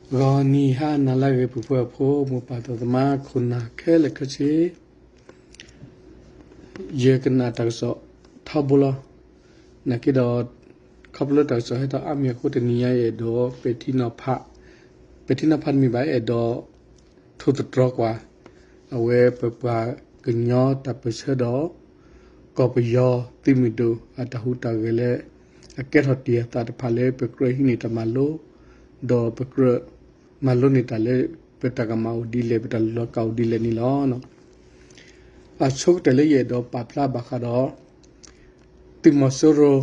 ဂီၤနံၤဟါနၤလၢအဂ့ၤ ပှၤဖိ မိၢ်ပၢ်သရၣ်သမါ ခိၣ်နၢ်ခဲလၢာ်ခဲဆ့, ယကနၣ်တၢ်ကစီၣ်ထီဘိလီၤ. နာ်က့ဒီး ခီဖျိလၢတၢ်ကစီၣ်ဟဲထီၣ်အါမံၤအဃိ တနံၤညါယအဲၣ်ဒိး ပဲာ်ထံနီၤဖး, ပဲာ်ထံနီၤဖးတမ့ၢ်ဘၣ် အဲၣ်ဒိး ထိၣ်သတြီၤကွၢ် အဝဲပပှၤကညီတၢ်ပၢၢ်ဆၢဒီး ကီၢ်ပယီၤသုးမုၢ်ဒိၣ် အတၢ်ဟူးတၢ်ဂဲၤလၢ အကဲထီၣ်တ့ၢ်အသးတဖၣ်လၢ ပကြၢးဟံးန့ၢ်တၢ်မၤလိ ဒီးပကြၢးမၤလိန့ၢ်တၢ်လၢ ပတၢ်ကမၣ်အိၣ်ဒ်လဲၣ် ပတၢ်လဲၤလီၤကးအိၣ်ဒ်လဲၣ်န့ၣ်လီၤ. အဆိကတၢၢ်လၢယအဲၣ်ဒိးပာ်ဖျါဘၣ်ဃးဒီး သုးမီၤစိရိၤ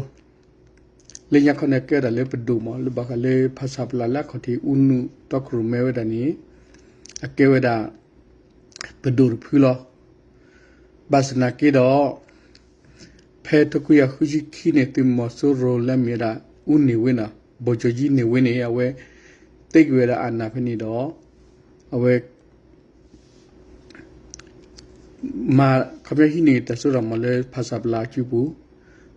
လၢညါခီန့ၣ် အကဲဝဲဒၣ်လၢပဒိၣ်မး လၢဘၣ်ဃးလၢဖၣ်ဆၣ်ပျၢ်လၢအခီၣ်ထံး အူနုာ်တီခိၣ်ရိၣ်မဲဝဲဒၣ်န့ၣ် အကဲဝဲဒၣ် ပဒိၣ်တဖုလီၤ. ဘၣ်ဆၣ်နာ်က့ဒီး ဖဲထိခွံကယၤဃုဆံခံန့ၣ် သုးမီၤစိရိၤလၢအမ့ၢ်ဝဲဒၣ် အူန့ၢ်ဝ့နီၤ ဘိၣ်ကၠိၤယံန့ၢ်ဝ့န့ၣ် အဝဲသ့ကွံာ်ဝဲဒၣ်အနၢ်ဖဲန့ၣ်ဒီး အဝဲ မၤခီပညီဟံးန့ၢ်တၢ်စိတၢ်ကမီၤလၢဖၣ်ဆၣ်ပျၢ်အစုပူၤ,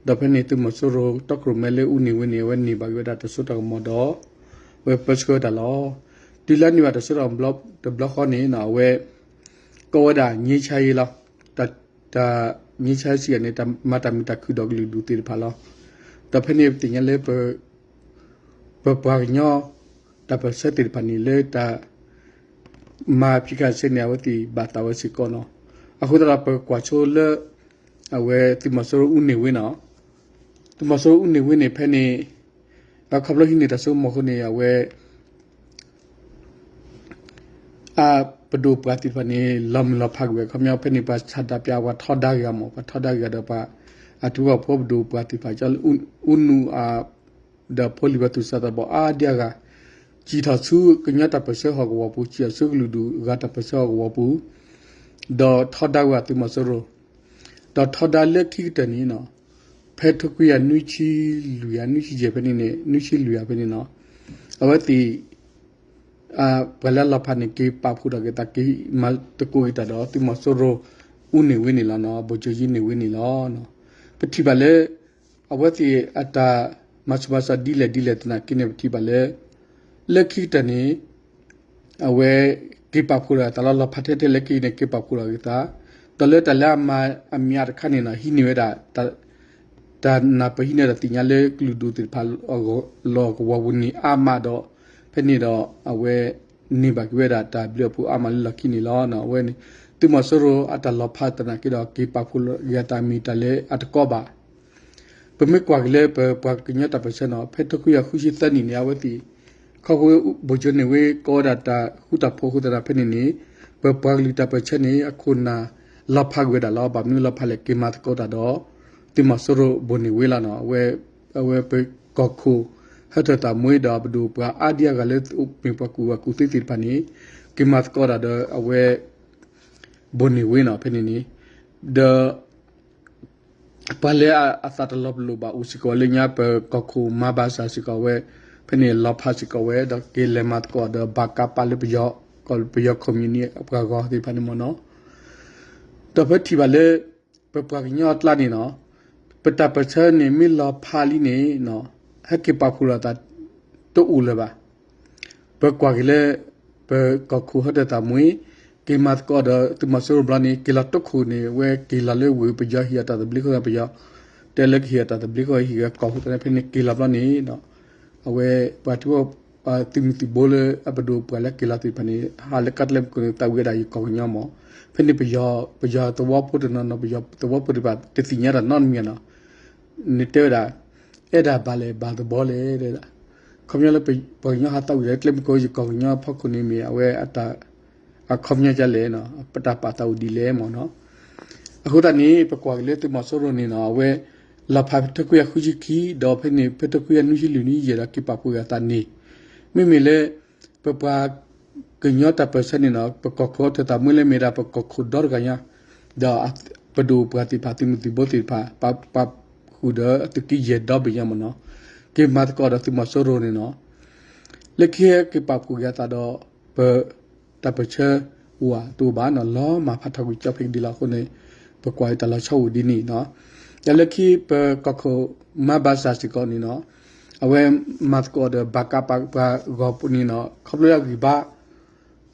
ဒီးဖဲန့ၣ် သုးမီၤစိရိၤတီခိၣ်ရိၣ်မဲလၢအူန့ၢ်ဝ့န့ၣ် အဝဲန့ၢ်ဘၣ်က့ၤဝဲဒၣ်တၢ်စိတၢ်ကမီၤဒီး အဝဲပၢဆှၢဝဲဒၣ်လီၤ. တုၤလၢန့ၢ်ဘၣ်တၢ်စိတၢ်ကမီၤတဘျီဃီန့ၣ် အဝဲ ကိးဝဲဒၣ် ငြိမ်းချမ်းရေး လီၤ. တၢ် ငြိမ်းချမ်းရေး စံးယၤန့ၣ် တၢ်မၤတၢ်မုာ်တၢ်ခုၣ်ဒီးကလုာ်ဒူၣ်သ့ၣ်တဖၣ်လီၤ. ဒီးဖဲန့ၣ်ပသ့ၣ်ညါလၢ ပပှၤကညီ တၢ်ပၢၢ်ဆၢသ့ၣ်တဖၣ်န့ၣ် လၢတၢ်မၤဖံးခၣ်ဆဲန့ၣ် အဝဲသ့ၣ်ဘၣ်သးဝဲစ့ၢ်ကီးနီၤ. အဃိသတးဒီး ပကွၢ်ဆိလၢ အဝဲသုးမီၤစိရိၤအူန့ၢ်ဝ့နီၤ, သုးမီၤစိရိၤအူန့ၢ်ဝ့န့ၣ် ဖဲန့ၣ် အခီဖျိဟံးန့ၢ်တၢ်စိကမီၤအဃိန့ၣ် အဝဲ အပဒိၣ်ပှၤသ့ၣ်တဖၣ်န့ၣ် လီၤမုၢ်လီၤဖးကွံာ်ဝဲ ခီပညီဖဲန့ၣ် ပှၤဆန္ဒပြ ပှၤထီဒါက့ၤအီၤမး ပှၤထီဒါက့ၤအီၤဒီးပှၤ အထံဖိကီၢ်ဖိပဒိၣ်ပှၤသ့ၣ်တဖၣ် ကၠီလၢအူနုာ် ဒီးဖိလံၤပှၤသူၣ်စၢ်သးဘီၣ်အါဒံအါဂၤ စံၣ်ထီၣ်ဆူကညီတၢ်ပၢၢ်ဆၢဟီၣ်ကဝီၤပူၤ စံၣ်ထီၣ်ဆူကလုာ်ဒူၣ်အဂၤတၢ်ပၢၢ်ဆၢဟီၣ်ကဝီၤပူၤ ဒီးထီဒါဝဲသုးမီၤစိရိၤ ဒီးထီဒါလၢခံကတၢၢ်န့ၣ် ဖဲထိခွံကယၤနွံဆံလွံၢ်ဧါ နွံဆံယဲၢ်ဖဲန့ၣ်န့ၣ် နွံဆံလွံၢ်ဧါဖဲန့ၣ်နီၤ အဝဲသ့ၣ် ပှၤလၢအလီၤဖးန့ၣ် က့ၤပာ်ဖှိၣ်ထီၣ်က့ၤသး က့ၤမၤသကိးက့ၤတၢ်ဒီး သုးမီၤစိရိၤအူန့ၢ်ဝ့န့ၣ်လီၤနီၤ ဘိၣ်ကၠိၤယံန့ၢ်ဝ့န့ၣ်လီၤ. ပထံၣ်ဘၣ်လၢ အဝဲသ့ၣ်အတၢ်မၤဆူးမၤဆါဒ်လဲၣ်ဒ်လဲၣ်သနာ်က့န့ၣ် ပထံၣ်ဘၣ်လၢ လၢခံကတၢၢ်န့ၣ် အဝဲက့ၤပာ်ဖှိၣ်ထီၣ်သးလီၤ လီၤဖးထဲထဲလၢခံန့ၣ် က့ၤပာ်ဖှိၣ်ထီၣ်က့ၤသး ဒီးလၢတၢ်လၢအမၤအမံၤတခါန့ၣ်နီၤ ဟံးန့ၢ်ဝဲဒၣ် တၢ်နၢ်ပၢၢ်ဟံးန့ၢ်ဒီးသ့ၣ်ညါလၢကလုာ်ဒူၣ်သ့ၣ်တဖၣ် လီၢ်ကဝီၤပူၤန့ၣ်အါမးဒီး ဖဲန့ၣ်ဒီးအဝဲ န့ၢ်ဘၣ်က့ၤဝဲဒၣ်တၢ်ဘျုးအဖှိၣ်အါမးလၢလီၢ်ခံန့ၣ်လီၤ. အဝဲန့ၣ် သုးမီၤစိရိၤအတၢ်လီၤဖးသနာ်က့ဒီး က့ၤပာ်ဖှိၣ်က့ၤအတၢ်မ့ၢ်တၢ်လၢအတကီဘၣ် ပမ့ၢ်ကွၢ်က့ၤလၢပပှၤကညီတၢ်ပၢၢ်ဆၢနီၤ ဖဲထိခွံကယၤဃုဆံသၢနံၣ်န့ၣ် အဝဲသ့ၣ် ခီဖျိဘိၣ်ကၠိၤန့ၢ်ဝ့ကိးဝဲဒၣ်တၢ်ဃူတၢ်ဖိးအဃိသတးဒီးဖဲန့ၣ်န့ၣ် ပပှၤကလုာ်တၢ်ပၢၢ်ဆၢန့ၣ် အခိၣ်နၢ်လီၤဖးကွံာ်ဝဲဒၣ်လီၤ. ဘၣ်မနုၤလီၤဖးလဲၣ် က့ၤမၤသကိးတၢ်ဒီး သုးမီၤစိရိၤဘိၣ်န့ၢ်ဝ့လီၤနီၤ. အဝဲ အဝဲပကီၢ်ခိၣ် ဟၢထၢၣ်သးမှ့ဒီးပဒိၣ်ပှၤအါဒံအါဂၤလၢမ့ၢ်ပှၤကူၣ်ဘၣ်ကူၣ်သ့သ့ၣ်တဖၣ်န့ၣ် က့ၤမၤသကိးတၢ်ဒီးအဝဲ ဘိၣ်န့ၢ်ဝ့နီၤ ဖဲန့ၣ်န့ၣ် ဒီး ပှၤလၢအသးတလီၤပလိာ်ဘၣ်အိၣ်စ့ၢ်ကီးလၢညါ ပကီၢ်ခိၣ်မၤဘၣ်စၢ်စ့ၢ်ကီးဝဲ ဖဲန့ၣ်လီၤဖးစ့ၢ်ကီးဝဲ ဒီးက့ၤလဲၤမၤသကိးဒီးဘၣ်ကးပာ်လၢပယီၤ ကီၢ်ပယီၤ communist ပှၤဂီၤသ့ၣ်တဖၣ်န့ၣ်မ့ၢ်နီၤ ဒီးပထံၣ်ဘၣ်လၢ ပပှၤကညီအကျါန့ၣ်နီၤ ပတၢ်ပၢၢ်ဆၢန့ၣ် မ့ၢ်လီၤဖးလံန့ၣ် ဟဲက့ၤပာ်ဖှိၣ်လိာ်သး တအိၣ်လၢၤဘၣ်. ပကွၢ်က့ၤလၢ ပကီၢ်ခိၣ်ဟၢထၢၣ်သးမှ့ က့ၤမၤသကိးဒီးသုးမီၤစိရိၤဘျီန့ၣ် က့ၤလီၤတခိၣ်န့ၣ် ဝဲက့ၤလီၤလၢဝ့ၢ်ပယီၤဟံးအတၢ်သဘျ့ခိၣ်သးပယီၤ တဲလၢကဟံးအတၢ်သဘျ့ခိၣ်ဟံးကီၢ်ခိၣ်သးန့ၣ် ဖဲန့ၣ်က့ၤလီၤဘျီန့ၣ် အဝဲပှၤထံဖိ သုးမုၢ်သံၣ်ဘိလၢအပဒိၣ်ပှၤလၢက့ၤလီၤသ့ၣ်တဖၣ်န့ၣ် ဟးလၢကးတလဲမုၢ်ကျိၤန့ၣ် သးဝံၣ်ဝဲဒၣ်ယကီၢ်ကညီမး ဖဲန့ၣ်ပယီၤ ပယီၤသဝီဖိတနီၤနီၤ ပယီၤသဝီဖိတဖၣ် တသ့ၣ်ညါတၢ်နီတမံၤနီၤ န့ၣ်တဲဝဲဒၣ် အဲၣ်ဒၣ်ဘၣ်လဲၣ်ဘၣ်သဘီလဲၣ် တဲဒၣ် ခီပညီလၢပှၤကညီဟးသးဝံၣ်ဒီးကျဲမုၢ်ကျိၤ ယကီၢ်ကညီအဖီခိၣ်န့ၣ်မ့ၢ် အဝဲအတၢ် အခီပညီဒ်လဲၣ်နီၤ ပတၢ်ပာ်သးအိၣ်ဒ်လဲၣ်မ့ၢ်နီၤ အဃိသတးန့ၣ် ပကွၢ်က့ၤလၢသုးမီၤစိရိၤန့ၣ်နီၤ အဝဲ လီၤဖးဖဲထိခွံကယၤဃုဆံခံ ဒီးဖဲန့ၣ် ဖဲထိခွံကယၤနွံဆံလွံၢ်နွံယဲၢ်ဒီးက့ၤပာ်ဖှိၣ်က့ၤအသးန့ၣ် မ့မ့ၢ်လၢ ပပှၤကညီတၢ်ပၢၢ်ဆၢန့ၣ်နီၤ ပကီၢ်ခိၣ်ဟၢထၢၣ်သးမှ့လၢမ့ၢ်ဒၣ်ပကီၢ်ခိၣ်ဒီတဂၤညါ ဒီးပဒိၣ်ပှၤသ့ၣ်တဖၣ် သုးမုၢ်သံၣ်ဘိသ့ၣ်တဖၣ် ပာ်ဃုာ်ဒီးအသုးက့ယဲၢ်ဒီဘ့ၣ်ညါမ့ၢ်နီၤ က့ၤမၤသကိးဒီးသုးမီၤစိရိၤန့ၣ်နီၤ လၢခံဟဲက့ၤပာ်ဖှိၣ်က့ၤအသးဒီး ပတၢ်ပၢၢ်ဆၢ အိၣ်ဧါတအိၣ်ဘၣ်နီၤ လီၤမၢ်ဖးထီၣ်ကွံာ်ကၠီဖဲကဒံလီၤအဃိန့ၣ် ပကွၢ်တၢ်လီၤဆီအိၣ်ဒ်န့ၣ်နီၤ ဒီးလၢခံပကီၢ်ခိၣ်မၤဘၣ်စၢ်စ့ၢ်ကီးန့ၣ်နီၤ အဝဲမၤသကိးဒီးဘၣ်ကးပာ်ပှၤဂီၢ်ပူၤန့ၣ်နီၤ ခီဖျိအဂံၢ်ဘါ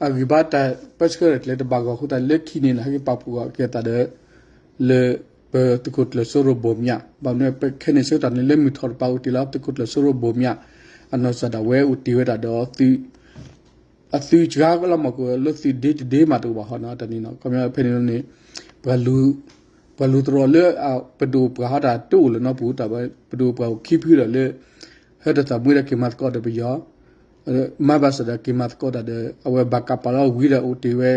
အဂံၢ်ဘါတၢ်ပၢဆှၢဒီးကျဲတဘၣ်ဂီၢ်အဃိသတး လၢခံန့ၣ်နီၤ ဟဲက့ၤပာ်ဖှိၣ်အီၤက့ၤအသးဒီး လၢပသုးခိၣ်ကျၢၢ်စိရိၤဘိၣ်မၠး ဘၣ်မနုၤပခဲန့ၣ်ဆၢကတီၢ်န့ၣ် လၢမုၢ်ထီၣ်တပၤအိၣ်တ့ၢ်လီၤ သုးခိၣ်ကျၢၢ်စိရိၤဘိၣ်မၠး အနီၢ်ကစၢ်ဒၣ်ဝဲအိၣ်တ့ၢ်ဝဲဒၣ်ဒီး အသုးစှၤလီၤမး ကအိၣ်လၢသုးဒ့တဒ့မးတအိၣ်ဘၣ်ဃီနီၤ တၢ်န့ၣ်နီၤ ခီပညီဖဲန့ၣ်န့ၣ် ပှၤလူၤသရိာ်လၢ ပဒိၣ်ပှၤဟီတၢ်တအိၣ်လၢၤနီတပူၤ ပဒိၣ်ပှၤအိၣ်ခံဖုဒီးလၢ ဟဲတၢ်သးမွ့ဒီးက့ၤမၤသကိးဒီးပယီၤ မၤဘၣ်ဆၣ်ဒီးက့ၤမၤသကိးတၢ်ဒီး အဝဲဘၣ်ကးပာ်လီၤဝံၤဒီးအိၣ်တ့ၢ်ဝဲ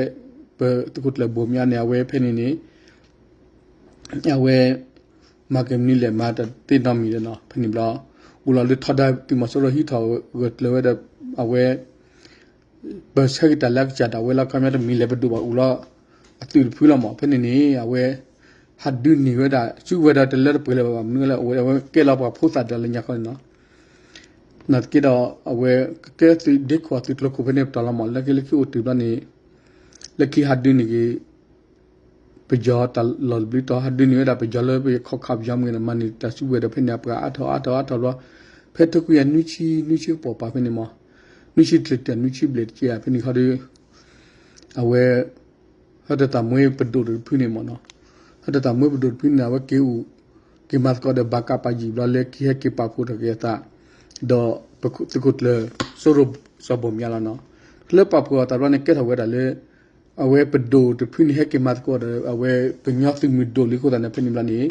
ပသုးခိၣ်ကျၢၢ်ဘိၣ်မၠးန့ၣ် အဝဲဖဲန့ၣ်န့ၣ် အဝဲ မၤကမနုၤလဲၣ် မၤတၢ်တသ့နီတမံၤဒီးနီၤ ဖဲန့ၣ်ဘျီ အိၣ်လီၤလၢထီဒါသုးမီၤစိရိၤဟံးထီၣ်ဂၢၢ်ကျၢၤဝဲဒီး အဝဲ ပဆၢက့ၤတၢ်လၢအကစၢ်ဒၣ်ဝဲလီၤ ခီပညီတမံၤလဲၣ် ပဒိၣ်ဘၣ်အိၣ်လီၤ အသုးတဖုလီၤမး ဖဲန့ၣ်န့ၣ် အဝဲ ဟးဒုးန့ၢ်ဝဲဒၣ် စုကဝဲၤဒီးတလၢတပှဲၤလၢၤဘၣ် မနုၤလဲၣ် အဝဲကဲလီၤပှၤဖိသၣ်ဒီးလၢညါခီန့ၣ်နီၤ နာ်သက့ဒီး အဝဲကကဲသုးဒ့ခိၣ်အသုးကျိၤခိၣ်ဖဲန့ၣ်ပတီၢ်လီၤမး လၢခံလၢခံအိၣ်တ့ၢ်ဘျီန့ၣ် လၢခံဟးဒုးန့ၢ်က့ၤ ပယီၤတၢ်လီၢ်တဘျုးတီၤ ဟးဒုးန့ၢ်ဝဲဒၣ်ပယီၤလၢပယီၤခီၣ်ခးပယီၤမ့ၢ်ဂ့ၤဒီး မၤန့ၢ်တၢ်စုကဝဲၤဒီးဖဲန့ၣ် အပှၤအါထီၣ်အါထီၣ်အါထီၣ်ဘျီ ဖဲထိခွံကယၤနွံဆံ နွံဆံကပီၤပၤဖဲန့ၣ်မး နွံဆံတၢတၢ နွံဆံဘျဲၣ်တကဲဧါ ဖဲန့ၣ်ခီဒီး အဝဲ ဟဲတၢ်သးမွ့ပဒိၣ်တဖုန့ၣ်မးနီၤ ဟဲတၢ်သးမွ့ပဒိၣ်တဖုန့ၣ် အဝဲက့ၤအိၣ် က့ၤမၤသကိးဒီးဘၣ်ကးပာ်ယံာ်ဘျီ လၢခံဟဲက့ၤပာ်ဖှိၣ်ထီၣ်က့ၤအသး ဒီးသုးခိၣ်ကျၢၢ်စိရိၤစီၤဘိၣ်မၠးလီၤနီၤ လၢပာ်ဖှိၣ်အသးဘျီန့ၣ် ကဲထီၣ်ဝဲဒၣ်လၢ အဝဲပဒိၣ်တဖုန့ၣ် ဟဲက့ၤမၤသကိးဒီး အဝဲကညီသုးမုၢ်ဒိၣ်လံအဃိသတးန့ၣ် ဖဲန့ၣ်ဘျီန့ၣ်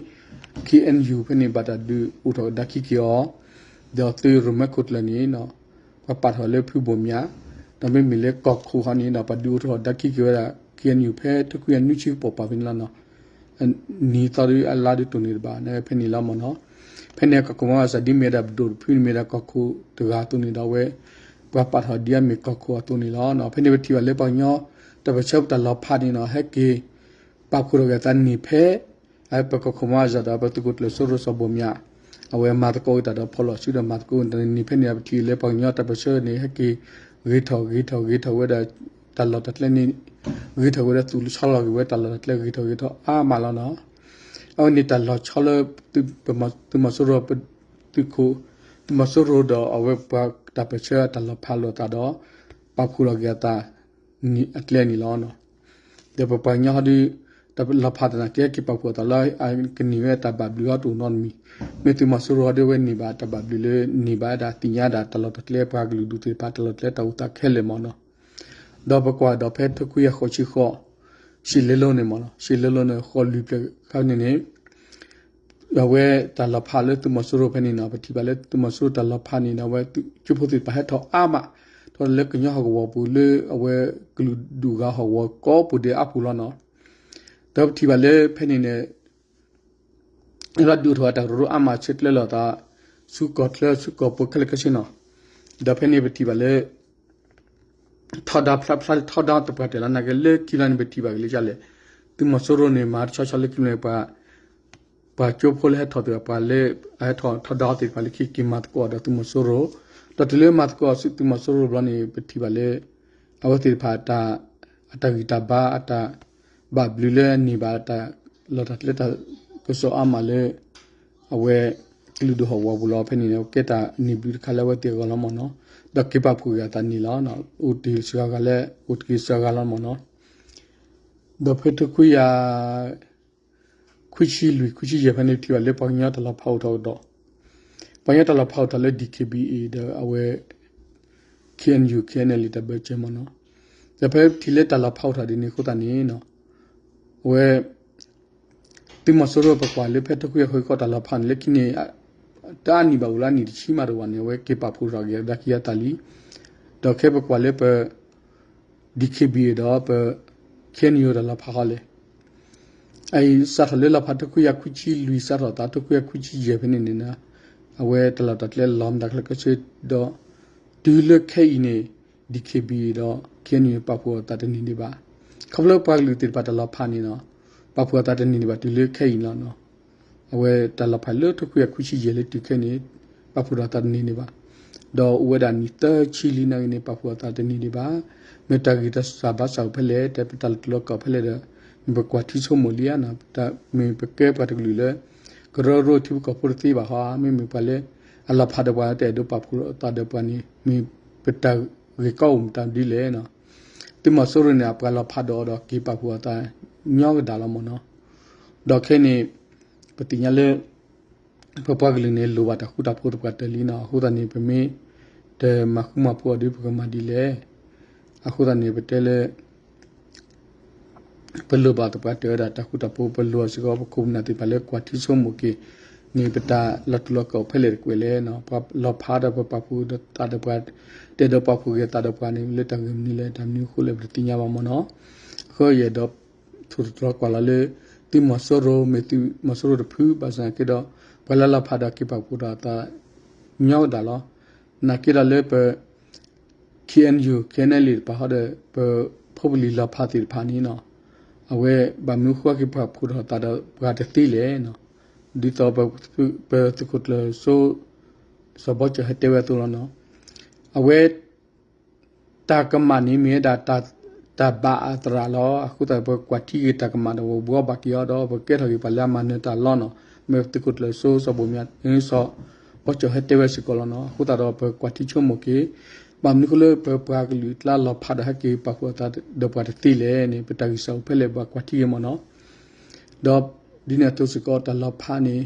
ခ့ၣ်အဲၣ်ယူၣ် ဖဲန့ၣ် ဘၣ်တၢ်ဒုးအိၣ်ထီၣ်ကဒါခံက့ၤအီၤ ဒီးသုးရိၣ်မဲခိၣ်ကျၢၢ်န့ၣ် ပှၤပာ်ထီၣ်လၢဖုဘိၣ်မၠး ဒီးမ့မ့ၢ်လၢကီၢ်ခိၣ်ဃီန့ၣ်ဒီး ပှၤဒုးအိၣ်ထီၣ်ကဒါခံက့ၤဝဲဒၣ် ခ့ၣ်အဲၣ်ယူၣ် ဖဲထိခွံကယၤနွံဆံကပီၤပၤဖဲန့ၣ်လီၤနီၤ နံၤသီဒုးအလါဒုးတိၢ်န့ၢ်တဘၣ် ဖဲန့ၣ်လီၤမးနီၤ ဖဲန့ၣ်ကီၢ်ခိၣ်မီၤအစၢ်ဒ်မ့ၢ်ဝဲဒၣ်ပဒိၣ်တဖုန့ၣ်မ့ၢ်ဒၣ်ကီၢ်ခိၣ်တဂၤအသိးန့ၣ်ဒီး အဝဲ ပှၤပာ်ထီၣ်ဒ်အမ့ၢ်ကီၢ်ခိၣ်အသိးန့ၣ်လီၤ. ဖဲန့ၣ်ပထံၣ်ဘၣ်လၢပှၤကညီတၢ်ပၢၢ်ဆၢပတၢ်လီၤဖးန့ၣ်နီၤ ဟဲက့ၤ ပာ်ဖှိၣ်ထီၣ်က့ၤအသးန့ၢ်ဖဲ ပကီၢ်ခိၣ်မီၤအစၢ်ဒီး ပသုးခိၣ်ကျၢၢ်စိရိၤစီၤဘိၣ်မၠး အဝဲမၤသကိးက့ၤတၢ်ဒီးဖီၣ်လီၤစုဒီးမၤသကိးက့ၤတၢ်န့ၣ် ဖဲန့ၣ်ပထံၣ်လၢပှၤကညီတၢ်ပၢၢ်ဆၢန့ၣ် ဟဲက့ၤ ဂ့ၤထီၣ်ဂ့ၤထီၣ်ဂ့ၤထီၣ်ဝဲဒၣ် တၢ်လီၢ်တၢ်ကျဲန့ၣ် ဂ့ၤထီၣ်ဝဲဒၣ် သူၣ်လီၤဆီလီၤက့ၤဝဲတၢ်လီၢ်တၢ်ကျဲဂ့ၤထီၣ်ဂ့ၤထီၣ်အါမးလီၤနီၤ. အဝဲန့ၣ်တၢ်လီၤဆီလၢ သုးမီၤစိရိၤ သုးခိၣ် သုးမီၤစိရိၤဒီးအဝဲပှၤတၢ်ပၢၢ်ဆၢအတၢ်လီၤဖးလိာ်အသးဒီး ပာ်ဖှိၣ်လီၤက့ၤအသး အကျဲန့ၣ်လီၤ. ဒီးပပှၤကညီဟီဒုး တၢ်လီၤဖးတနၤက့ ဟဲက့ၤပာ်ဖှိၣ်အသးလၢ ကန့ၢ်ဝဲတၢ်ဘၣ်ဘျုးဟီတအိၣ်နီတမံၤ, မ့ၢ်သုးမီၤစိရိၤဟီဒုး အဝဲန့ၢ်ဘၣ်တၢ်ဘၣ်ဘျုးလၢ န့ၢ်ဘၣ်ဝဲဒၣ်သ့ၣ်ညါဒၣ်တၢ်လီၢ်တၢ်ကျဲ ပှၤကလုာ်ဒူၣ်သ့ၣ်တဖၣ် တၢ်လီၢ်တၢ်ကျဲတၢ်အိၣ်သးခဲလၢာ်မးနီၤ. ဒီးပကွၢ်ဒီးဖဲထိခွံကယၤဃိးဆံဃိး ရှံၣ်လ့လိန့ၣ်မးနီၤ, ရှံၣ်လ့လိန့ၣ် ဃိးလွံၢ်ဖျၢၣ်ခါန့ၣ်န့ၣ် အဝဲတၢ်လီၤဖးလၢသုးမီၤစိရိၤဖဲန့ၣ်နီၤ, ပထံၣ်ဘၣ်လၢသုးမီၤစိရိၤတၢ်လီၤဖးန့ၣ်ဒီး အဝဲကၠိဖိသ့ၣ်တဖၣ်ဟဲထီၣ်အါမး, ထီၣ်လၢကညီဟီၣ်ကဝီၤပူၤလၢအဝဲကလုာ်ဒူၣ်ဂၤဟီၣ်ကဝီၤကိးပူၤဒဲးအါပူၤလီၤနီၤ. ဒီးပထံၣ်ဘၣ်လၢဖဲန့ၣ်န့ၣ် လၢဒုးအိၣ်ထီၣ်အတၢ်ကရၢကရိအါမး ဆဲးကျၢလီၤသး ဆူကီၢ်ချၢဆူကီၢ်ပူၤခဲလၢာ်ခဲဆ့နီၤ. ဒီးဖဲန့ၣ်ပထံၣ်ဘၣ်လၢ ထီဒါဖျါဖျါထီဒါသပှၢ်တၢၢ်လီၤ နာ်က့လၢခံလီၤန့ၣ် ပထံၣ်ဘၣ်က့ၤလၢကလဲၣ်, သုးမီၤစိရိၤန့ၣ် မၤတဆီဆီလၢခံန့ၣ် ပှၤကၠိဖိလၢဟဲထီၣ်သ့ၣ်တဖၣ် ပှၤလၢအဟဲထီၣ်ထီဒါသ့ၣ်တဖၣ်လၢခံ က့ၤမၤသကိးဒီးသုးမီၤစိရိၤ, ဒီးတုၤလၢမၤသကိးသုးမီၤစိရိၤဘျီန့ၣ် ပထံၣ်ဘၣ်လၢ အဝဲသ့ၣ်တဖၣ် အတၢ်ဂံၢ်တၢ်ဘါ အတၢ်ဘၣ်ဘျုးလၢအန့ၢ်ဘၣ်တၢ်လီၢ်တၢ်ကျဲတၢ်ကစီၣ်အါမးလၢ အဝဲကလုာ်ဒူၣ်ဟီၣ်ကဝီၤပူၤလီၤ. ဖဲန့ၣ်န့ၣ် ကဲတၢ်န့ၢ်ဘျုးတခါလၢအဝဲသ့ၣ်အဂီၢ်လီၤမးနီၤ. ဒီးက့ၤပာ်ဖှိၣ်က့ၤအသးန့ၣ်လီၤ. အိၣ်တ့ၢ်စှၤဂၤလၢ အိၣ်တ့ၢ်စှၤဂၤလီၤမးနီၤ. ဒီးဖဲထိခွံကယၤ ခွံဆံလွံၢ် ခွံဆံယဲၢ်ဖဲန့ၣ် ပထံၣ်ဘၣ်လၢပှၤကညီတၢ်လီၤဖးအိၣ်ထီၣ်ကဒီး, ပှၤကညီတၢ်လီၤဖးအိၣ်ထီၣ်လၢ DKBA ဒီးအဝဲ KNU KNLA တၢ်ဘၢၣ်စၢၤမးနီၤ. ဒီးဖဲပထံၣ်လၢတၢ်လီၤဖးအိၣ်ထီၣ်ဒ်န့ၣ်အဃိသတးန့ၣ် အဝဲ သုးမီၤစိရိၤပကွၢ်လၢဖဲထိခွံကယၤဃိးဆံဃိးတၢ်လီၤဖးန့ၣ် လၢခံန့ၣ် တအါနံၣ်ဘၣ်အိၣ်လၢအနံၣ်တဆံမးတဝာ်န့ၣ် အဝဲက့ၤပာ်ဖှိၣ်ထီၣ်က့ၤအသးခံဂၤသးလံ. ဒီးခဲပကွၢ်လၢပ DKBA ဒီးပ KNU တၢ်လီၤဖးဃီလဲၣ်. အအံၤစးထီၣ်လၢလီၤဖးထိခွံကယၤခွံဆံလွံၢ် စးထီၣ်သးထိခွံကယၤခွံဆံယဲၢ်ဖဲန့ၣ်န့ၣ် အဝဲတၢ်လီၢ်တၢ်ကျဲလီၤမတၤကျဲကဆ့ဒီး တုၤလၢခဲအံၤန့ၣ် DKBA ဒီး KNU ပာ်ဖှိၣ်အသးတန့ၢ်ဒံးဘၣ်. ခီဖျိပှၤကလုာ်သ့ၣ်တဖၣ်တၢ်လီၤဖးန့ၣ်နီၤ ပာ်ဖှိၣ်အသးတန့ၢ်ဒံးဘၣ် တုၤလၢခဲအံၤလီၤနီၤ. အဝဲတၢ်လီၤဖးလၢထိခွံကယၤခွံဆံယဲၢ်လၢတုၤခဲအံၤန့ၣ် ပာ်ဖှိၣ်ထီၣ်အသးတန့ၢ်ဒံးဘၣ်. ဒီးအိၣ်ဝဲဒၣ်နံၣ်သၢဆံလံနာ်က့န့ၣ် ပာ်ဖှိၣ်အသးတန့ၢ်ဒံးဘၣ်. မ့ၢ်တၢ်ဂံၢ်တၢ်စၢ်ဘါစၢ်အိၣ်ဖဲလဲၣ် တဲပတၢ်လီၢ်တလီၢ်ကီၢ်ဖဲလဲၣ်ဒီး မ့ၢ်ပကွၢ်ထံဆိကမိၣ်လံဧါနီၤ. မ့ၢ်ပကဲပှၤတကလုာ်လၢ ကရၢကရိထံဖိကီၢ်ဖိတသ့ဘၣ်ဟီဧါ, မ့မ့ၢ်ပှၤလၢ အလီၤဖးဒီးပှၤ တအဲၣ်ဒိးပာ်ဖှိၣ်အသးဒီးပှၤန့ၣ် မ့ၢ်ပတၢ်ဂ့ၢ်ကီအိၣ်မတၤဒ်လဲၣ်နီၤ. သုးမီၤစိရိၤန့ၣ် အပှၤလီၤဖးဒီးအီၤဒီးက့ၤပာ်ဖှိၣ်အသး ညီကဒၣ်လီၤမ့ၢ်နီၤ. ဒီးခဲအံၤန့ၣ် ပသ့ၣ်ညါလၢ ပပှၤကလုာ်န့ၣ် လိၣ်ဘၣ်တၢ်ဃူတၢ်ဖိးသပှၢ်တၢၢ်လံနီၤ. အဃိသတးန့ၣ် ပမ့ၢ်တမၤဃူမၤဖိးအီၤဒီး ပကမၤဒ်လဲၣ်. အဃိသတးန့ၣ် ပတဲလၢ ပလိၣ်ဘၣ်သပှၢ်တၢၢ်ဝဲဒၣ်တၢ်ဃူတၢ်ဖိး, ပလိၣ်အီၤစ့ၢ်ကီး ပခိၣ်ပနၢ်သ့ၣ်တဖၣ်လၢကွၢ်ထံဆိကမိၣ်က့ၤန့ၣ် ပတၢ်လီၤတူာ်လီၤကာ်အိၣ်ဖဲလဲၣ်တကွဲးလဲၣ်နီၤ. ပှၤလီၤဖးဒီးပပာ်ဖှိၣ်သးဒီးပှၤ, တအဲၣ်ဒိးပာ်ဖှိၣ်က့ၤသးဒီးပှၤန့ၣ် လၢတၢ်ဂ့ၢ်မနုၤလဲၣ်, တၢ်မနုၤအဃိလဲၣ် ပတသ့ၣ်ညါဘၣ်မ့ၢ်နီၤ. အဃိယအဲၣ်ဒိး ထိၣ်သတြီၤကွၢ်လီၤလၢ သုးမီၤစိရိၤ မ့ၢ်သုးမီၤစိရိၤတဖု ဘၣ်ဆၣ်သနာ်က့ဒီး ပှၤလၢလီၤဖးဒီးက့ၤပာ်ဖှိၣ်ဒီးအသး ညီကဒၣ်လီၤ. နာ်က့ဒီးလၢပ K N U K N L A တဖၣ်ဟီဒီး ပဖိပလံၤလီၤဖးသ့ၣ်တဖၣ်န့ၣ်နီၤ, အဝဲဘၣ်မနုၤဃိက့ၤပာ်ဖှိၣ်ဒီးသးဒီးပှၤတသ့လဲၣ်နီၤ. ဒ်သိးပသုးခိၣ်ကျၢၢ်စိ စီၤဘီကၠီၣ်ဟဲတဲဝဲအသိးလီၤနီၤ. အဝဲ တၢ်ကမၣ်န့ၣ်မ့ၢ်ဝဲဒၣ် တၢ်ဘၣ်အသရၣ်လီၤ. အဃိသတး ပကွၢ်ထံက့ၤတၢ်ကမၣ်ဒီးပဘှီဘၣ်က့ၤအီၤဒီး ပကဲထီၣ်က့ၤပှၤလၢအမၤနၢၤတၢ်လီၤနီၤ. မ့ၢ်သုးခိၣ်ကျၢၢ်စိ စီၤဘိၣ်မၠး စီၤဘီကၠီၣ်ဟဲတဲဝဲစ့ၢ်ကီးလီၤနီၤ. အဃိသတးဒီး ပကွၢ်ထံဆိကမိၣ်က့ၤ ဘၣ်မနုၤဃိလၢပပှၤကလုာ်အကျါလီၤဖးဒီးဟဲက့ၤပာ်ဖှိၣ်အသးဒီးပှၤတသ့လဲၣ်န့ၣ် ပတၢ်ဂံၢ်စၢ်အိၣ်ဖဲလဲၣ် ပှၤကွၢ်ထံက့ၤမ့ၢ်နီၤ. ဒီးဒ်န့ၣ်အသိးစ့ၢ်ကီး တၢ်လီၤဖးန့ၣ်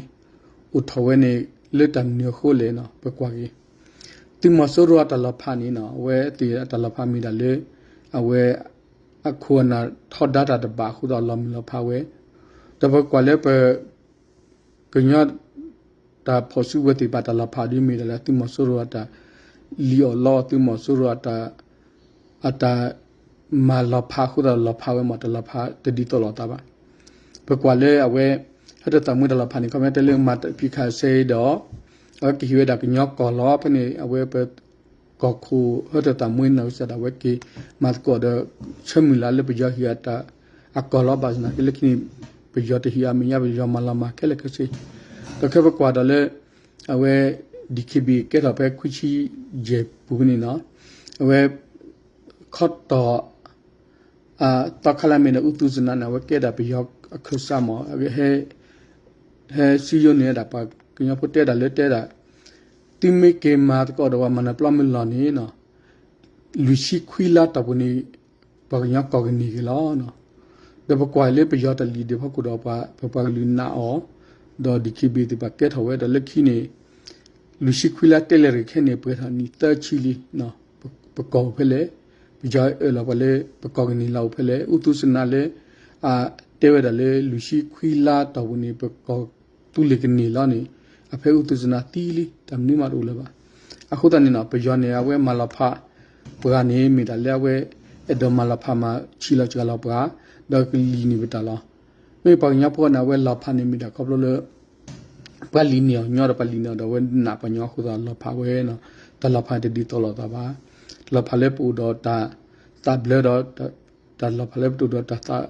အိၣ်ထီၣ်ဝဲန့ၣ် လၢတၢ်မနုၤအဃိလဲၣ်နီၤ ပကွၢ်က့ၤ သုးမီၤစိရိၤအတၢ်လီၤဖးန့ၣ်နီၤ အဝဲသ့ၣ်အတၢ်လီၤဖးမ့ၢ်ဒၣ်လၢ အဝဲ အခိၣ်အနၢ်ထီဒါတၢ်တဘၣ်အဃိသတးလီၤမုၢ်လီၤဖးဝဲ, ဒီးပကွၢ်လၢပ ကညီ တၢ်ဖီၣ်စုကဝဲၤသ့ၣ်တဖၣ်တၢ်လီၤဖးဒ်မ့ၢ်ဒၣ်လၢသုးမီၤစိရိၤအတၢ်လံၣ်အီၣ်လီအီၣ် သုးမီၤစိရိၤ အတၢ်မၤလီၤဖးအဃိသတးလီၤဖးဝဲမ့ၢ် တၢ်လီၤဖးတဒ်သိးလိာ်သးဘၣ်. ပကွၢ်လၢအဝဲ ဟၢတၢ်သးမွ့တၢ်လီၤဖးန့ၣ် ခီပညီတဲလၢမၤတၢ်ဖံးခါဆဲအံၤဒီး အဝဲကဟ့ၣ်ဝဲဒၣ်ကညီကီၢ်လီၤ. ဖဲန့ၣ် အဝဲပ ကီၢ်ခိၣ်ဟၢတၢ်သးမွ့န့ၣ် ကစၢ်ဒၣ်ဝဲက့ၤမၤသကိးဒီး ဆၢမုၢ်လၢ်လၢပယီၤဟ့ၣ်အတၢ်အကီၢ်လီၤ. ဘၣ်ဆၣ်သနာ်က့လၢခံန့ၣ် ပယီၤတဟ့ၣ်အမဲာ်ညါ ပယီၤမၤလီၤမၢ်ခဲလၢာ်ခဲဆ့. ဒီးခဲပကွၢ်ဒီးလၢ အဝဲ D K B A ကဲထီၣ်ဖဲခွံဆံယဲၢ်ပူၤဖဲန့ၣ်နီၤ အဝဲ ခီတီၢ် သီခါလၢမ့ၢ်ဒီး အူသူစနါန့ၣ် အဝဲကဲဒၣ်ပယီၤအခၢၣ်စးမ့ၢ် ဟဲစံယိန့ၢ်ဝဲဒၣ်ပှၤကညီဖိ တဲဒၣ်လၢတဲဒၣ် သုမ့ၢ်က့ၤမၤသကိးဒီးပှၤမၤနၢၤပျီမုၢ်လီၤန့ၣ်နီၤ လွံၢ်ဆံခွံလါတီၢ်ပူၤန့ၣ် ပှၤကညီကီၢ်ကန့ၢ်က့ၤလီၤ. ဒီးပကွၢ်လၢပယီၤတၢ်လံၣ်ဒံးဖီခိၣ်ဒီး ပပှၤကလုာ်နာ်အီၤ ဒီး D K B A သ့ၣ်တဖၣ်ကဲထီၣ်ဝဲဒီးလၢခံန့ၣ် လွံၢ်ဆံခွံလါတဲလဲၣ်တဂ့ၤ ခဲန့ၣ် ပှဲၤထီၣ်နံၣ်သၢဆံလံ ပကီၢ်ဖဲလဲၣ် ပယီၤအၢၣ်လီၤပှၤလၢ ပကီၢ်ကန့ၢ်လီၤအိၣ်ဖဲလဲၣ် အူသူစနါလၢ အတဲဝဲဒၣ်လၢလွံၢ်ဆံခွံလါတီၢ်ပူၤန့ၣ် ပကီၢ်သူလ့ၤကန့ၢ်လီၤန့ၣ် အဖဲအူသူစနါသံလံ တၢ်မနုၤမးတအိၣ်လၢၤဘၣ်. အဃိသတးန့ၣ်နီၤ ပယီၤန့ၣ် အဝဲမၤလီၤဖးပှၤန့ၣ် မ့ၢ်ဒၣ်လၢအဝဲ အဲၣ်ဒိးမၤလီၤဖးမၤဆံးလီၤစှၤလီၤပှၤ ဒီးကလံၣ်န့ၢ်ပတၢ်လီၤ. မ့ၢ်ပှၤကညီဖိန့ၣ် အဝဲလီၤဖးန့ၣ်မ့ၢ်ဒၣ်ခီဖျိလၢ ပှၤလံၣ်န့ၢ်အီၤညီဒီး ပှၤလံၣ်န့ၢ်အီၤဒီး အဝဲနာ်ပှၤညီအဃိသတးလီၤဖးဝဲနီၤ. တၢ်လီၤဖးတဒ်သိးလိာ်သးဘၣ်. တၢ်လီၤဖးလၢပအိၣ်ဒီးတၢ် သးဘျၢဒီး တၢ်လီၤဖးလၢပတအိၣ်ဒီးတၢ်သး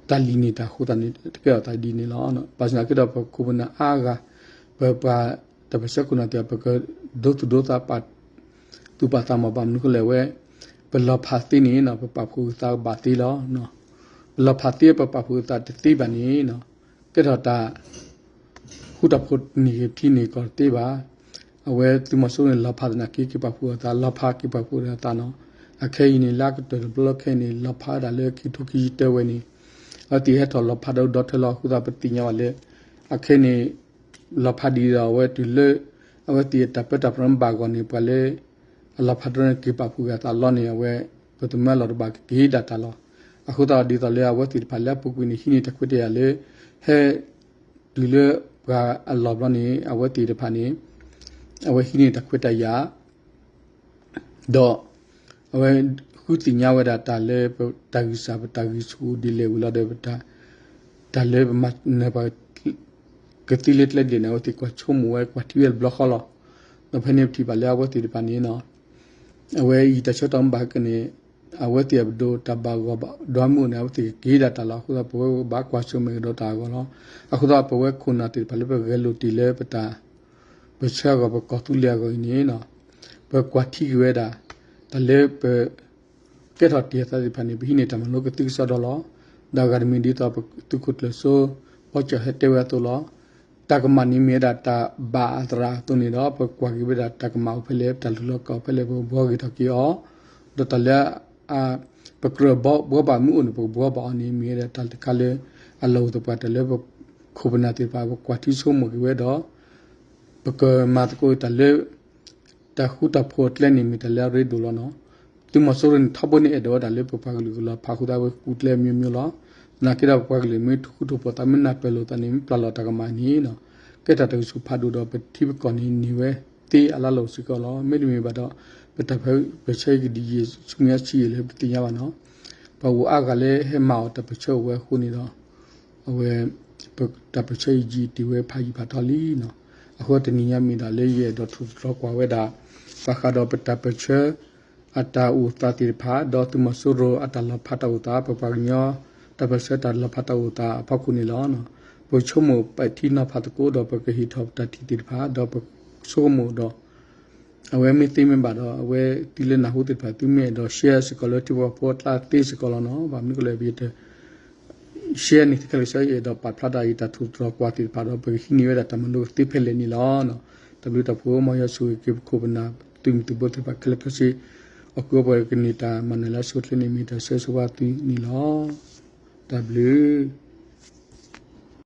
တၢ်လံၣ်န့ၢ်တၢ်အဃိသတးန့ၣ် တကဲထီၣ်သးဒ်န့ၣ်လီၤ. ဘၣ်ဆၣ်သနာ်က့ဒီး ပခိၣ်ပနၢ်အါဂၤ ပပှၤတၢ်ပၢၢ်ဆၢခိၣ်နၢ်သ့ၣ်တဖၣ် ပကဒိသူၣ်ဒိသးပာ်သူၣ်ပာ်သးမ့ၢ် ဘၣ်မနုၤအဃိလဲၣ် အဝဲ ပလီၤဖးသ့န့ၣ်နီၤ ပပာ်ဖှိၣ်က့ၤသးဘၣ်သ့လီၤ. ပလီၤဖးသ့ ပပာ်ဖှိၣ်က့ၤသးတသ့ဘၣ်န့ၣ်နီၤ ကဲထီၣ်တၢ် ဃူတၢ်ဖိးန့ၢ်ဂ့ၤထံန့ၢ်ကီၢ်တသ့ဘၣ်. အဝဲသုးမီၤစိရိၤန့ၣ် လီၤဖးသနာ်က့ က့ၤပာ်ဖှိၣ်အသး လီၤဖးက့ၤပာ်ဖှိၣ်ဒီးအသးနီၤ. အခဲအံၤန့ၣ် လၢအကတၢၢ်တဘျီလၢခဲအံၤန့ၣ် လီၤဖးဝဲဒၣ်လၢခံထိခံဆံတၢဝဲန့ၣ် အဝဲသ့ၣ်ဟဲထီၣ်လီၤဖးဒီးဒီထၢလီၤအဃိသတး ပသ့ၣ်ညါဘၣ်လၢ အခဲအံၤန့ၣ် လီၤဖးဒ်ဒီးအဝဲတုၤလၢ အဝဲသ့ၣ်အတၢ်ပၢတၢ်ပြးမ့ၢ်ဘၣ်အဂီၢ်န့ၣ် ပှၤလၢ အလီၤဖးတၢ်န့ၣ် က့ၤပာ်ဖှိၣ်က့ၤအသးလီၤန့ၣ် အဝဲ ပသမၢလီၤတဘၣ်ကက့ၤဒၣ်တၢ်လီၤ. အဃိသတးဒ်သိးလၢအဝဲသ့ၣ်တဖၣ်လၢအပူၤကွံာ်န့ၣ် ဟံးန့ၢ်တၢ်ခွဲးတၢ်ယာ်လၢ ဟဲ တုၤလၢပှၤအလီၢ်ဘျီန့ၣ် အဝဲသ့ၣ်တဖၣ်န့ၣ် အဝဲဟံးန့ၢ်တၢ်ခွဲးတၢ်ယာ် ဒီး အဝဲဃုသ့ၣ်ညါဝဲဒၣ်တၢ်လၢပတၢ်ဂံၢ်စၢ် ပတၢ်ဂံၢ်ဆူၣ်ဒ်လဲၣ်ဝံၤလီၤဒီး ပတၢ် တၢ်လၢပမၤနၢၤပှၤ ကသံလၢကျဲဒ်လဲၣ်န့ၣ် အဝဲသ့ၣ်ကွၢ်ဆိကမိၣ်ဝဲ ကွၢ်ထံဝဲတဘျီဃီလီၤ. ဒီးဖဲန့ၣ်ပထံၣ်ဘၣ်လၢအဝဲသ့ၣ်တဖၣ်န့ၣ်နီၤ အဝဲအံၤတၢ်ဆၢကတီၢ်မ့ၢ်ဘၣ်ဟဲက့ၤန့ၣ် အဝဲသ့ၣ်အပဒိၣ်တၢ်ဘၣ်ဂီၢ်ဘၣ်ဒွးမုၢ်န့ၣ် အဝဲသ့ၣ်ကက့ၤဒၣ်တၢ်လီၤ. အဃိသတး ပဝဲဘၣ်ကွၢ်ဆၢၣ်မဲာ်ကဒီးတၢ်အဂီၢ်လီၤ. အဃိသတး ပဝဲခိၣ်နၢ်သ့ၣ်တဖၣ်လၢပဂဲၤလိာ်တ့ၢ်လၢပတၢ် ပဆၢအဂီၢ် ပကီၢ်သူလ့ၤအဂီၢ်အံၤန့ၣ်နီၤ ပကွၢ်ထံက့ၤဝဲဒၣ် တၢ်လၢပ ကဲထီၣ်တ့ၢ်အသးသ့ၣ်တဖၣ်န့ၣ် ပဟံးန့ၢ်တၢ်မၤလိကသုကစီဒီလီၤ. ဒီးအဂၤတမံၤဒ်သိး သုးခိၣ်ကျၢၢ်စိ ဘီကၠီၣ်ဟဲတဲဝဲအသိးလီၤ. တၢ်ကမၣ်န့ၣ်မ့ၢ်ဝဲဒၣ်တၢ်ဘၣ်အသရၣ်အသိးန့ၣ်ဒီး ပကွၢ်က့ၤဝဲဒၣ်တၢ်ကမၣ်အိၣ်ဖဲလဲၣ်, တၢ်လုၢ်လီၤကီၢ်ဖဲလဲၣ်, ပကဘှီဂ့ၤထီၣ်က့ၤအီၤ, ဒီးတၢ်လၢ ပကြၢးဘှီဘၣ်မ့ၢ်အိၣ်န့ၣ် ပကဘှီဘၣ်အီၤန့ၣ် မ့ၢ်ဝဲဒၣ်တၢ်တခါလၢ အလီၢ်အိၣ်သပှၢ်တၢၢ်လၢပခိၣ်ပနၢ်သ့ၣ်တဖၣ် ပကွၢ်ထံဆိကမိၣ်က့ၤဝဲဒီး ပကမၤသကိးတၢ်လၢ တၢ်ဃူတၢ်ဖိးအကျဲန့ၣ် မ့ၢ်တၢ်လၢအရ့ဒိၣ်လီၤနီၤ. သုးမီၤစိရိၤန့ၣ် ထီဘိန့ၣ် အဲၣ်ဒိးဝဲဒၣ်လၢပပှၤကလုာ်ကလီၤဖးဃုာ်သးဝဲ ဃုကျဲ မျိုးမျိုး လီၤ. သနာ်က့ဒီး ပပှၤကလုာ်မ့ၢ်ထိၣ်ဃူထိၣ်ဖိးသး မ့ၢ်နၢ်ပၢၢ်လိာ်သးန့ၣ် မ့ၢ်ပျၢ်လီၤတၢ်ကမၣ်န့ၣ်နီၤ ကဲတၢ်တကဆူၣ်ဖးဒိၣ်ဒီး ပထံပကီၢ်န့ၣ်န့ၢ်ဝဲသ့အလၢ်လီၢ်စ့ၢ်ကီးလီၤ. မ့တမ့ၢ်ဘၣ်ဒီး ပတၢ်ပၢၢ်ဆၢအံၤကဒံးယံာ်ဆူမဲာ်ညါဆံးယံာ်လၢပတသ့ၣ်ညါဘၣ်နီၤ. ပှၤအိၣ်အါဂၤလၢဟဲမၤအီၤတၢ်ပၢၢ်ဆၢအိၣ်ဝဲအဃိန့ၣ်ဒီး အဝဲ ပတၢ်ပၢၢ်ဆၢအံၤယံာ်တ့ၢ်ဝဲဖးယံာ်ဖးထီလံနီၤ. အဃိတနံၤညါမ့ၢ်ဒၣ်လၢယအဲၣ်ဒိးထိၣ်သတြီၤကွၢ်ဝဲဒၣ် ဘၣ်ဃးဒီးပတၢ်ပၢၢ်ဆၢ အတၢ်အိၣ်သးသ့ၣ်တဖၣ် ဒီးသုးမီၤစိရိၤအတၢ်လီၤဖးတၢ်အိၣ်သး ပပှၤကညီ တၢ်ပၢၢ်ဆၢတၢ်လီၤဖးတၢ်အိၣ်သးအဖီခိၣ်န့ၣ်လီၤ. ပကဆိကမိၣ်ပထံနီၤဖးသကိးဒီး ပကဟ့ၣ်ထီၣ်ပတၢ်ထံၣ်သ့ၣ်တဖၣ် ဒီးပဆိကမိၣ်ဒီး အဝဲမ့ၢ်သ့မ့ၢ်ဘၣ်ဒီး အဝဲသုလၢနၢ်ဟူသ့ၣ်တဖၣ် သုမ့ၢ်အဲၣ်ဒိး share စ့ၢ်ကီးလၢထံဖိကီၢ်ဖိအကျါသ့စ့ၢ်ကီးလီၤနီၤ. ဘၣ်မနုၤအဃိလဲၣ် ပယတ share န့ၣ် သုခဲလၢာ်ကဆၢအဲၣ်ဒိးပာ်ဖျါဒၣ်အံၤ တၢ်ထိၣ်သတြီၤကွၢ်သ့ၣ်တဖၣ်ဒီး ပကဟံးန့ၢ်ဝဲဒၣ်တၢ်မၤလိကသ့ဖဲလဲၣ်န့ၣ်လီၤ. တၢ်ဘျုးတၢ်ဖှိၣ် မ်ယွၤဆိၣ်ဂ့ၤက့ၤပခိၣ်ပနၢ် သုးမုၢ်သံၣ်ဘိသ့ၣ်တဖၣ်ခဲလၢာ်ခဲဆ့ အီၣ်ကုၢ်အီပှဲၤကန့ၢ်တၢ်မၤနၢၤလၢအဆိအချ့န့ၣ် မ့ၢ်တၢ်ဆၢဂ့ၤဆၢဝါသုန့ၣ်လီၤ. တၢ်ဘျုး